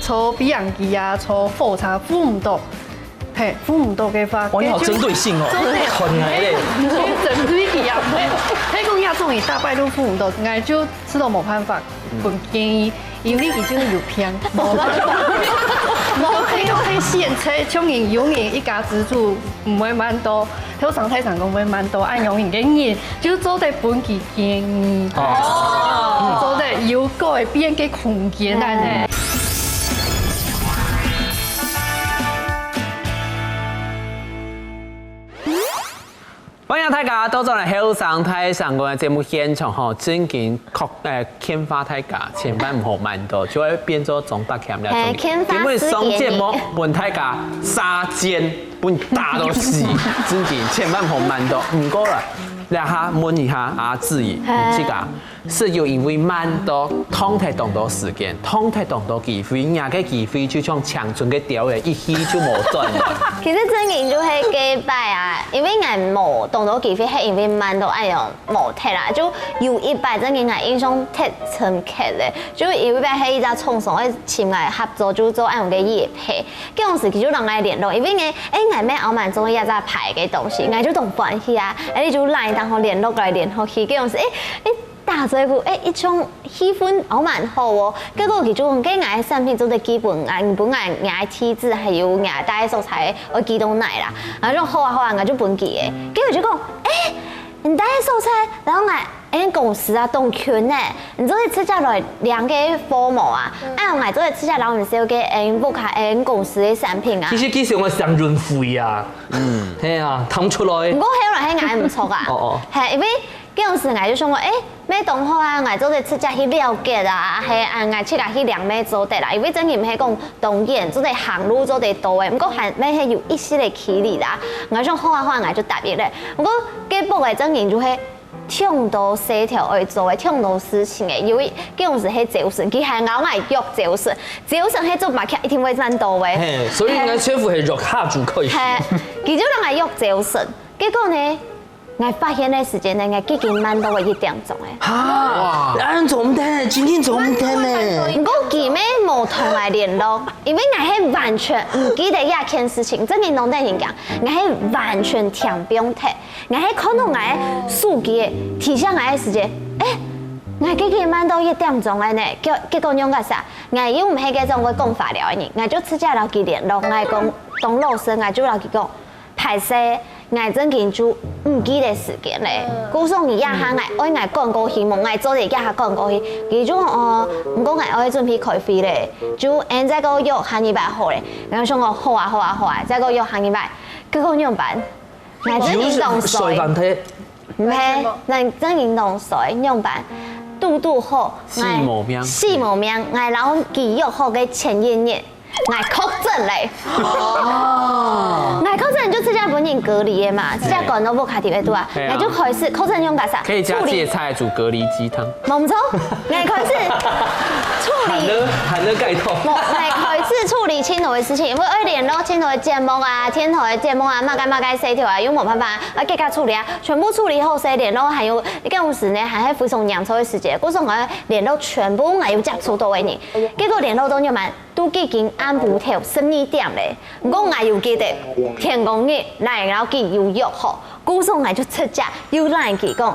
坐飛行機啊，坐火車赴毋到，嘿，赴毋到个話，哇，你好針對性哦，看起來咧。針對佢啊，嘿，講也中意大擺都赴毋到，𠊎就試著無辦法，分建議，因為已經有病，無辦法，無辦法去選擇，像人有人一家之煮，毋會慢到，頭上台上講會慢到，恁樣人个人就做得分佢 建議。哦。做得有改變个空間啊呢。歡迎大家倒轉來後生大聲公个節目現場吼，正經確，呃，勸化大家，千萬毋好慢到，就會變做中毒險了。嘿，勸化因為上節目分大家殺尖，分打到死，正經千萬毋好慢到。毋過啦， 這下問一下阿志怡，嘿。你自家係有因為慢到撞忒當多時間，撞忒當多機會，若个機會就像青春个鳥仔，一去就無轉了。其實正經就係該擺啊，因為𠊎無當多機會，係因為慢到恁樣無忒啦。就有一擺正經𠊎印象忒深刻咧，就有一擺係一隻廠商愛尋𠊎合作，就做恁樣个業配。 該當時佢就摎𠊎聯絡，因為𠊎，誒，𠊎乜還蠻中意這隻牌个東西，𠊎就當歡喜啊，誒，就來當好聯絡來聯絡去，該當時，誒，誒，打嘴鼓，誒，一種氣氛還蠻好哦。結果佢就講，該𠊎个產品做得寄分𠊎，分𠊎，𠊎个地址還有𠊎戴个所在，愛寄到哪啦。然後就好啊好啊，𠊎就分佢誒。結果就講，誒，你戴个所在，然後𠊎 𠊎公司啊，當近呢，你做得直接來領該貨無啊？哎呀，𠊎做得直接摎你銷該𠊎屋下𠊎公司个產品啊。其實佢想愛想運費啊，嗯，係啊，談出來。毋過後來係𠊎毋著啊。哦哦。係，因為該時𠊎就想講，誒，乜當好啊，𠊎做得直接去了解啊，係啊，𠊎自家去領乜做得啦，因為正經毋係講當遠，做得行路做得到誒，毋過還乜係有一息个距離啦。𠊎想好啊好啊，𠊎就答應咧。毋過該駁个正經就係 當多事頭愛做个，當多事情个，有一，該時係朝晨，佢還摎𠊎約朝晨，朝晨係做麼个一定會遲到个。嘿，所以𠊎全部係約下晝開始。嘿，佢就摎𠊎約朝晨，結果呢，𠊎發現个時間呢，𠊎已經慢到个一點鐘誒。哈，恁做毋得，真正做毋得呢。毋過佢乜無同𠊎聯絡，因為𠊎係完全毋記得這件事情，正經當得人講，𠊎係完全聽毋到。 𠊎係看到𠊎个手機提醒𠊎个時間，誒，𠊎已經慢到一點鐘了呢，結，結果仰結煞，𠊎又毋係該種會講話尞个人，𠊎就直接摎佢聯絡，𠊎講，當老實，𠊎就摎佢講，歹勢，𠊎正經就毋記得時間了。故所你這下𠊎愛𠊎趕過去無？𠊎做得這下趕過去，佢就講，哦，毋過𠊎愛準備開會了，就，誒，再過約下禮拜好了。𠊎想講，好啊，好啊，好啊，再過約下禮拜，結果仰般？ 𠊎正經當衰。睡飯忒。毋係，𠊎正經當衰，仰般？堵堵好，死無命。𠊎死無命，𠊎摎佢約好个前一日，𠊎確診了。哦。𠊎確診就直接分人隔離个嘛，直接趕到屋下底肚啊，嘿啊。𠊎就開始確診仰結煞，可以加芥菜煮隔離雞湯。 無毋著，𠊎開始處理，還能，還能蓋痛。無，𠊎開始處理當多个事情，因為愛聯絡當多个節目啊，電台个節目啊，麼个麼个事頭啊，又無辦法，愛自家處理啊，全部處理好勢，聯絡還有，該時呢，還係非常嚴重个時節，故所𠊎聯絡全部𠊎有接觸到个人，結果聯絡到仰般，都已經暗晡頭十二點了。 毋過𠊎又記得天光日，𠊎摎佢有約好，故所𠊎就直接又摎佢講，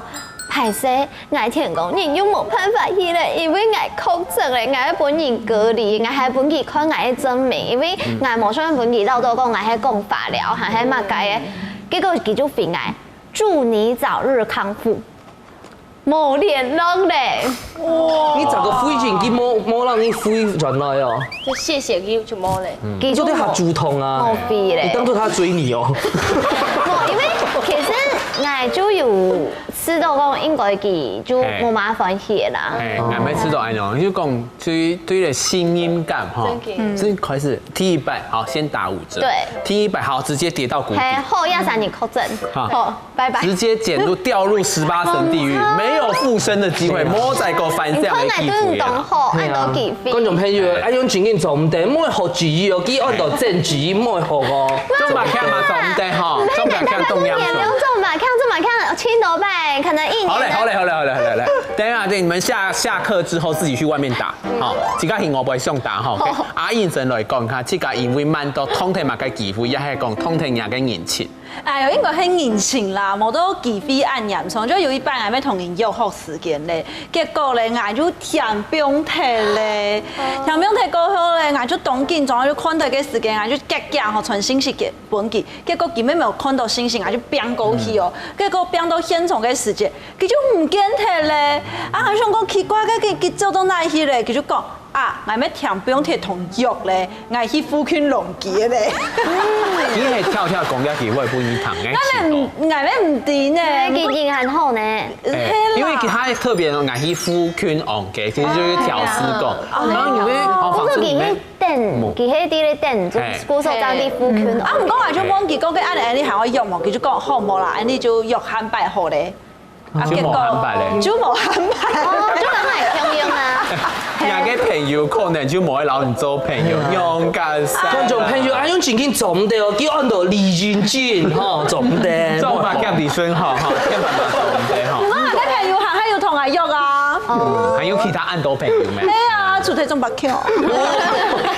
歹勢，𠊎天光日又無辦法去了，因為𠊎確診了，𠊎愛分人隔離，𠊎還分佢看𠊎个證明，因為𠊎無想分佢恅著講𠊎係講話尞，還係麼个个。結果佢就回𠊎，祝你早日康復。 無聯絡了。你這個回信，佢無，無讓你回轉來哦。就謝謝佢就無了。佢就做得還主動啊。無回了。你當做他追你哦。無，因為其實𠊎就有試著講，應該佢就無麼歡喜啦。哎，𠊎乜試著恁樣，就講對，對了信任感哈，正經。所以開始第一擺，好，先打五折。對。第一擺，好，直接跌到谷底。嘿，好，也係你確診。好。好。 拜拜。直接減入，掉入十八層地獄，沒有復生的機會，莫再過翻這樣的地獄了。你看𠊎對你當好，恁多機會。觀眾朋友，哎，用情境做毋得，莫學主義哦，佢按到正主義，莫學哦。做麼个嘛做毋得吼，做麼个動搖手。也不用做麼个，做麼个，青頭拜，可能一年。好嘞，好嘞，好嘞，好嘞，好嘞，好嘞。等一下，等你們下，下課之後自己去外面打，好，自家去外背上打吼。OK？好。阿英先來講，你看，自家因為慢到，通體麼个機會，也係講通體人个人情。 哎喲，應該係人情啦，無到機會恁嚴重。就有一擺，𠊎乜同人約好時間咧，結果咧，𠊎就添放忒咧。添放忒過後咧，𠊎就當緊張，就看到該時間，𠊎就遽遽吼傳信息給分佢，結果佢乜無看到信息，𠊎就拚過去哦。結果拚到現場个時間，佢就毋見忒咧。啊，𠊎想講奇怪，該佢，佢走到哪去咧？佢就講， 啊，𠊎乜添放忒同約咧，𠊎去附近弄佢咧。你係跳跳講這句話分佢聽个時候。𠊎乜毋，𠊎乜毋知呢。佢人還好呢。哎，係啦。因為佢還特別哦，𠊎去附近弄个，其實就是挑事講。哦。然後你會，哦，不過佢係等，佢係在該等，就故所正在附近。啊，毋過𠊎就問佢講，該恁樣，恁樣還愛約無？佢就講，好，無啦，恁樣就約下擺好咧。 啊，就無安排咧。結果就無安排。哦，就摎𠊎共樣啊。人家个朋友可能就無愛摎你做朋友，勇敢噻。觀眾朋友，啊，用正經做毋得哦，佢按到李雲俊吼，做毋得。做嘛，降低信號哈，千萬做毋得哈。毋過𠊎个朋友還，還有同𠊎約啊。嗯，還有其他恁多朋友咩？係啊，除忒鍾伯強。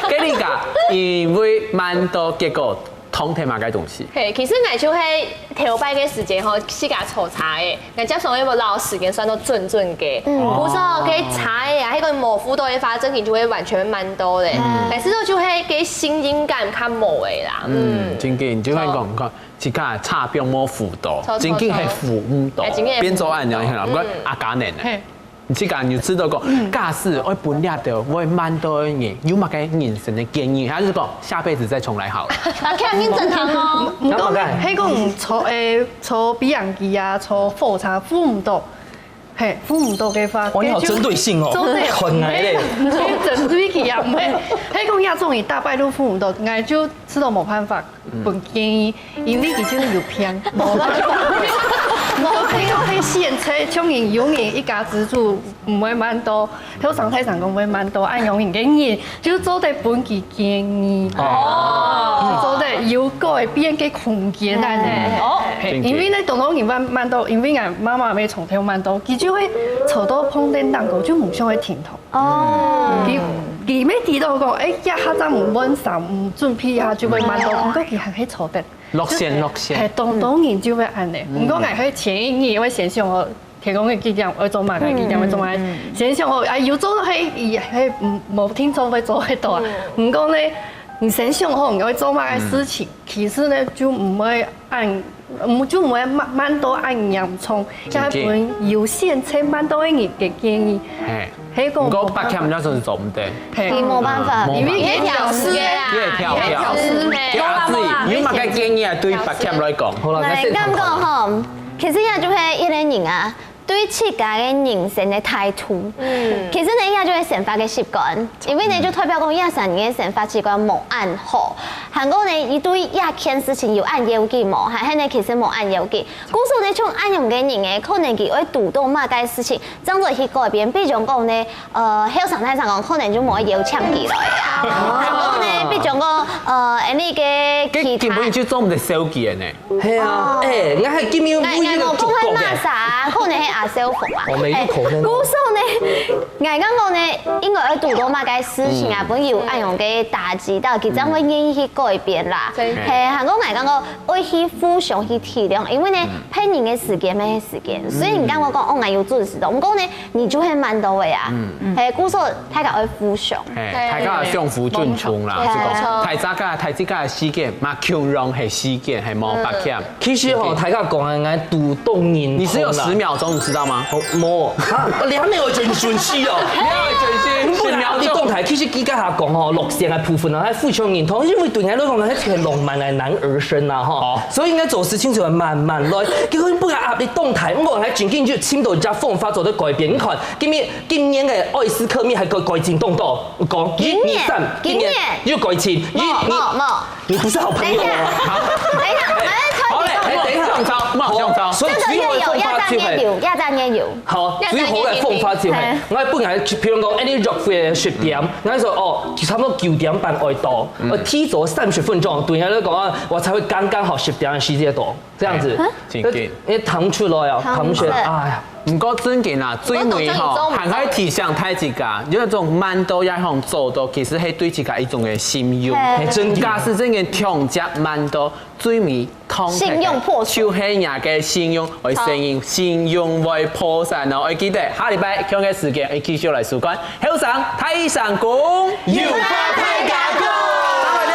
跟你講，因為蠻多結果通忒麼个東西？嘿，其實𠊎就係頭擺个時間吼，自家坐車个，𠊎接送个老師間算到準準个。嗯。故所个車个啊，迄個模糊到个話，正經就會完全慢到咧。嗯。但是就係个信任感較無个啦。嗯，嗯。正經，就像講，你看，自家差別模糊到，錯，錯，正經係糊毋到，哎，正經係變做恁樣，你看，毋過嗯。阿嘉呢？嘿。 你自家你就知道講，假使愛分這條會慢到个人，有麼个人生个建議，還是講下輩子再重來好了？啊，看認真聽哦。毋過，係講坐，誒，坐飛行機啊，坐火車，扶毋到，嘿，扶毋到个話，哦，你好針對性哦，做得，很矮嘞。所以針對佢啊，毋係，係講這種人大概都扶毋到，𠊎就知道無辦法。 分建議，因為佢就有病，無辦法，無辦法去選擇，像人有人一家之主，毋會慢到，後生大聲公會慢到，恁樣人个人，就做得分佢建議，哦。做得有改變个空間，恁樣。哦。嘿，因為呢，當多人慢，慢到，因為𠊎媽媽也從頭慢到，佢就會坐到碰凳頂高，就毋想會停動。 哦。佢，佢乜知道講，誒，一下正毋換衫，毋準備一下就會慢到，毋過佢還係坐得。落線，落線。係，當多人就會恁呢。毋過𠊎係前一日會先想好，天公个幾點，會做麼个，幾點會做麼个，先想好，啊，有做到係，係，嗯，無定著會做得到啊。毋過呢，你先想好你會做麼个事情，其實呢，就毋會 恁，嗯，就毋會慢，慢到恁嚴重，正經。這本有限才慢到个人个建議。嘿。係講毋過八點鐘係做毋得。嘿。佢無辦法，無辦法。因為佢調時个啦，佢會調，佢會調時，嘿。調時，有麼个建議啊？對八點來講。好啦，𠊎先講吼，其實也就係一個人啊， 對自家个人生个態度。嗯。其實呢，這就係生活个習慣，因為呢，就代表講，這儕人个生活習慣無恁好。還過呢，佢對這件事情有恁要緊無？還係呢，其實無恁要緊。故所呢，像恁樣个人呢，可能佢愛堵到麼个事情，正做去改變。比如講呢，呃，後生大聲講，可能就無邀請佢來啊。還過呢，比如講，呃，恁呢个其他，根本就做毋得消極个呢。 係啊，哦。誒，𠊎還今日為一個狗狗誒。可能係阿少峰啊。哦，沒有可能哦。故所呢，𠊎感覺呢，應該愛堵到麼个事情啊，嗯。分佢有恁樣个打擊到，佢正會願意去改變啦。嗯。係，還過𠊎感覺愛去互相去體諒，因為呢，嗯。別人个時間乜係時間，所以你感覺講，哦，𠊎有準時到，毋過呢，你就會慢到位啊。嗯。係，故所大家愛互相。 嘿，大家相互尊重啦，係講，大家个，大家个時間嘛，共樣係時間，係無八點。其實吼，大家講个，𠊎堵到人痛啦。你是有十秒鐘，你知道嗎？哦，無，哈，兩秒就順序哦。兩秒就順序，十秒鐘。你講大，其實佢這下講吼，落線个部分啊，還非常認同，因為對𠊎來講呢，係一個浪漫个男兒身啊，吼。哦。所以應該做事情就要慢慢來。結果你不要壓力當大，毋過𠊎正經就尋到一隻方法做得改變。你看，今日 今年个愛思客面還改，改進當多，講一二三，今年，今年又改進，一，無，無，無。你不是好朋友哦。等一下，等一下，好嘞，哎，等一下，莫上招，莫上招。所以最後个方法就係，這隻月有，這隻月有。好，最好个方法就係，嘿。𠊎本來，譬如講，哎，你約會个十點，𠊎說，哦，差不多九點半愛到，呃，提早三十分鐘，對人來講啊，我才會剛剛好十點个時間到。 這樣子，啊？真緊。因為糖出來啊，糖出來，哎呀。毋過正經啊，最尾吼，還愛提醒大自家，有一種慢到也想做到，其實係對自家一種个信用。嘿。嘿，真的。假使正經強接慢到，最尾痛，信用破產。就係人个信用，會承認信用會破產哦。愛記得下禮拜共樣个時間，愛繼續來收看。 後生大聲公，有話大家講。拜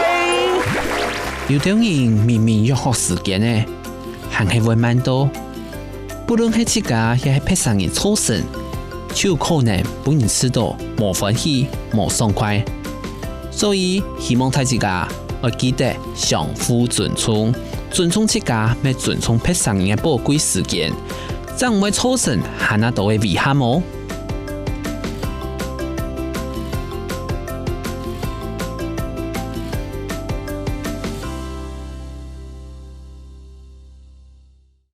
拜。有兜人明明約好時間个，還係會慢到。不論係自家也係別儕人造成，就有可能分人試著無歡喜、無爽快。所以希望大自家愛記得相互尊重，尊重自家，乜尊重別儕人个寶貴時間，正毋會造成還較多个遺憾哦。